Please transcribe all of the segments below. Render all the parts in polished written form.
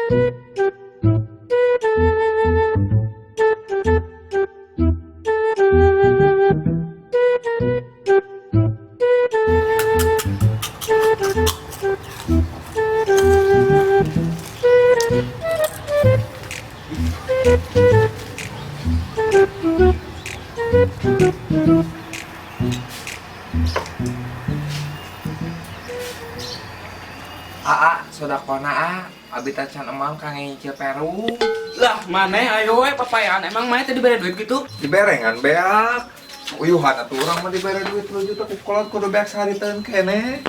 Aa, sodakona a, abi tacan emang kang nyicil peru. Lah, maneh ayo we papayan. Emang maneh tadi bere duit gitu? Diberengan beak. Uyuhan atuh urang mah dibere duit 3 juta ku kolot kudu beak sahariteun keneh.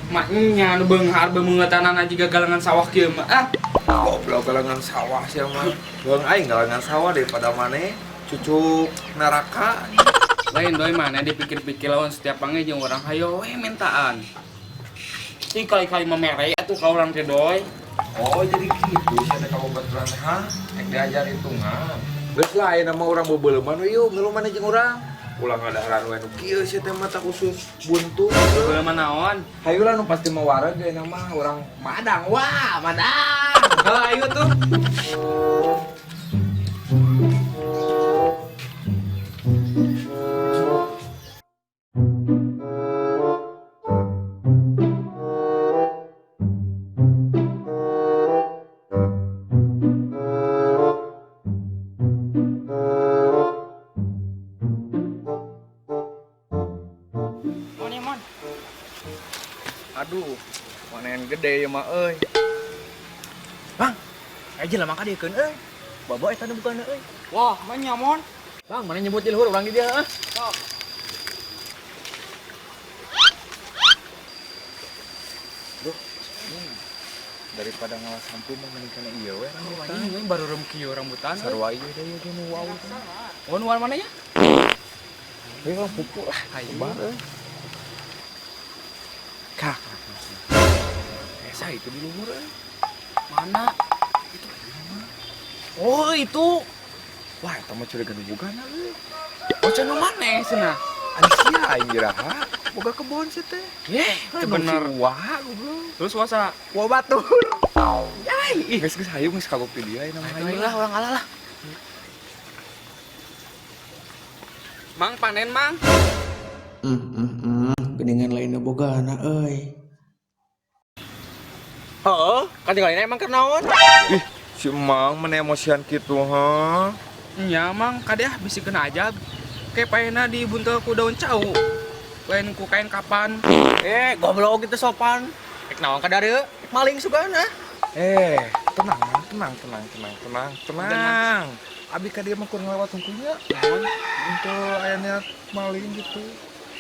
Maknya nu beunghar beungeutanan jiga galengan sawah kieu mah. Ah, goblok galengan sawah sia mah. Beung aing galengan sawah daripada maneh cucuk neraka. Lain doi maneh dipikir-pikir lawan setiap pange jeung urang hayo we mintaan. Ih kali-kali mah mere atuh ka urang teh doi. Oh jadi gitu sia teh ka babaturan teh ha? Rek diajar hitungan. Geus lah ayeuna mah urang beubeuleuman we yeuh ngeluh maneh jeung urang. Ulah ngadaharan we nu kieu sia teh mata khusus buntu. Beubeuleuman naon? Hayu lah nu pasti mah wareg ayeuna mah urang madang wah madang. Heuh ayo tuh. Mon ya, mon. Aduh, mana yang gede ya mah euy. Bang, aja lah maka diekeun euy. Bawa eta nu bukan euy. Wah, mah mon. Bang, mana nyebut di luhur urang di dia heuh. Sok. Duh, daripada ngalas sampu mah mending kana ieu we rambutan. Anjing euy baru rem kieu rambutan. Sarua ieu deui ge nu wau. Oh, nu mana ya? Ieu mah pupuk lah. Hayu. Bar euy. Kak. Esa itu di luhur euy. Mana? Itu mah. Oh, itu. Wah, eta mah curiga nu bogana euy. Oh, cenah maneh cenah. Ari sia aing jiraha. Boga kebon sia teh. Yeh, Teu bener. Wah, goblok. Terus wasa Wah batur. Yai, ih geus geus hayu geus kagok ti dia ayeuna mah. Ayo lah orang kalah lah. Mang panen, Mang. Geningan lainnya bogana euy. Heeh, kan tinggalin emang keur naon? Ih, si Mang mana emosian kitu, ha? Nya, Mang, kade ah bisi kena ajab. Kayak paena dibuntel ku daun cau. Lain ku kain kapan. Goblok gitu sopan. Rek naon ka dieu? Rek maling sugana. Tenang, Mang, tenang, tenang, tenang, tenang, tenang. Abi ka dieu mah kur ngelewat hungkulnya. Naon? Untuk aya niat maling gitu.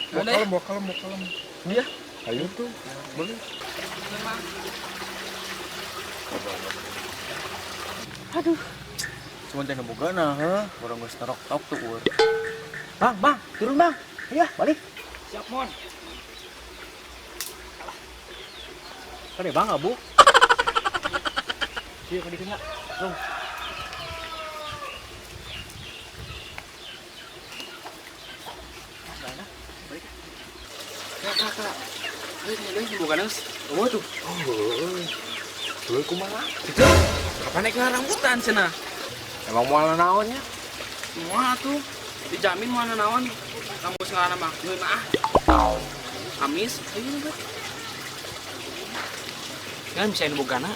Bawa Udah ya? kalem, bawa kalem, bawa kalem. Iya. Ayo tuh, boleh. Aduh. Cuma teh bogana heuh, urang geus terok-tok tuh ur. Bang, bang, turun bang. Iya, balik. Siap, Mon. Kade bang abu. Iya, kade kena. Long. Kak, kak, kak. Euy, euy, bukan geus. Oh tuh. Oh, euy. Euy kumaha? Itu kapan naik rambutan cenah? Emang moal naonnya? Moal tuh. Dijamin moal naon. Kamu ngalana mah ngeunah ah. Amis, ayo bet. Kan bisa ini bogana.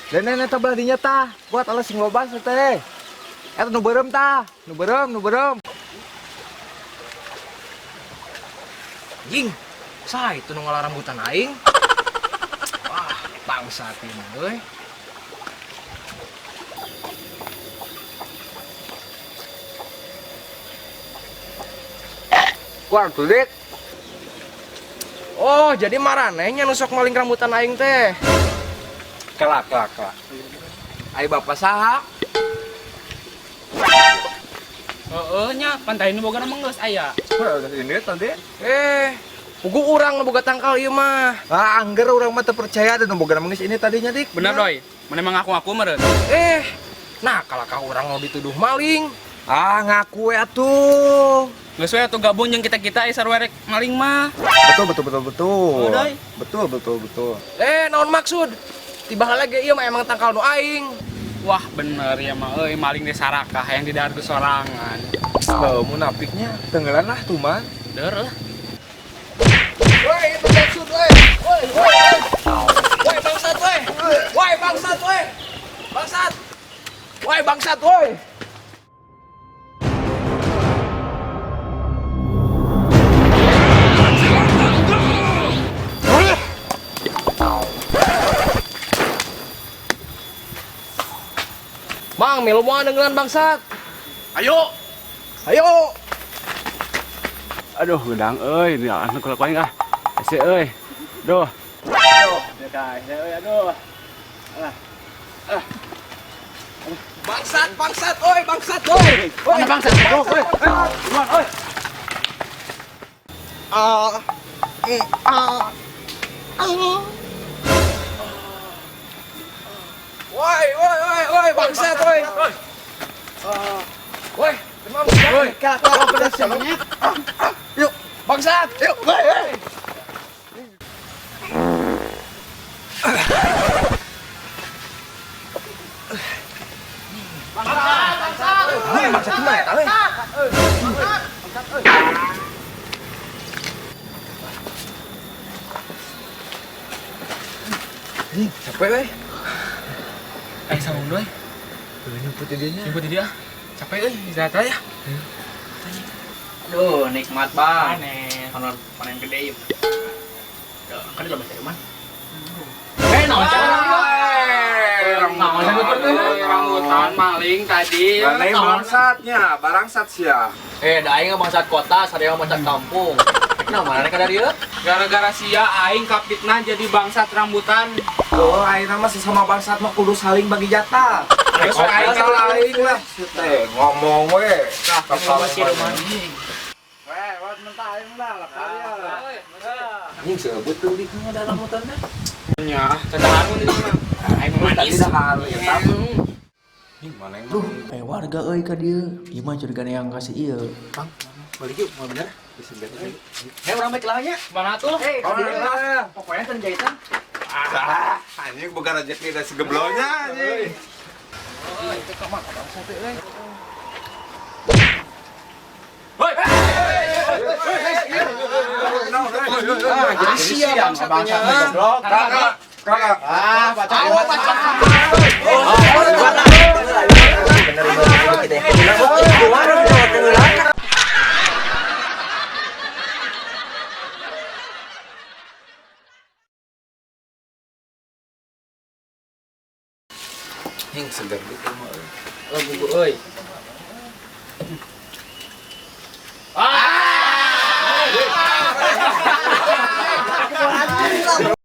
Dan nenek tablah dinya tah, buat alas sing loba teh. Eta nu beureum tah, nu beureum, nu beureum. Jing, saha itu nu ngalah rambutan aing? Wah, bangsat ieu mah euy. Kuar tuh, Dik. Oh, jadi maraneh nya nu sok maling rambutan aing teh. Kelak, kelak, kelak. Ai bapak saha? Heeh nya, pantai nu boga mah geus aya. Heuh, ini tadi. Pugu urang nu boga tangkal ieu mah. Ah, angger urang mah teu percaya da nu boga geus ini tadinya, Dik. Bener, Doi. Mana emang ngaku-ngaku meureun. Nah kalau ka urang mau dituduh maling, Ah, ngaku we atuh. Geus we atuh gabung jeung kita-kita sarua rek maling mah. Betul betul betul betul. Udah. Betul betul betul. Eh, naon maksud? Tiba lagi ieu mah emang tangkal nu aing. Wah, bener ya mah euy maling di sarakah yang di dahar sorangan. Heuh, munafiknya tenggelan lah tuh mah. Der lah. Woi, itu maksud woi. Woi, woi. Woi, bangsat woi. Woi, bangsat woi. Bangsat. Woi, bangsat woi. Mang, milu moal dengan bangsat. Ayo. Ayo. Aduh, gedang euy, ini anu kelakuan ah. Hese euy. Duh. Aduh, aduh. Bangsat, bangsat, oi, bangsat, oi. Mana bangsat? Oi, oi. Ah. Ah. Ah. Woi, woi, woi, woi, bangsat, woi. Woi, demam. Woi, yuk, bangsat, yuk, woi, woi. Bangsat, bangsat. Bangsat gimana ya, Nih, capek we. Sambung doi. Nyumput dia nya. Nyumput dia. Capek euy, istirahat aja ya. Aduh, nikmat bang. Panen. Panen panen gede ya. Kan di dalam rumah. Naon rambutan maling tadi. Mana bangsatnya, barangsat sia. Da aing bangsat kota, sadaya bangsat kampung. Nah, mana ka dari ieu? Gara-gara sia aing kapitna jadi bangsat rambutan. Oh, aing mah sesama bangsat mah kudu saling bagi jatah. Terus aing aing lah, teh ngomong we. Tah, si rumah. Weh, wat mentah aing lah, lakar ya. Anjing seubeuh teu di kana rambutan teh. Nya, cadahan mun itu mah. Aing manis. Tadi dahar ya tah. Ih, mana yang Duh, aya warga euy ka dieu. Ieu mah curigana yang kasih ieu. Bang, balik yuk, mau bener. Bisa bener. Urang baik lah nya. Mana tuh? Ka dieu lah. Pokoknya teu jahitan. Ah, anjing boga rezeki da segeblonya anjing. Jadi sia bangsatnya. Kakak, kakak. Ah, baca. Anjing segar gitu mah. Oh, bubur euy.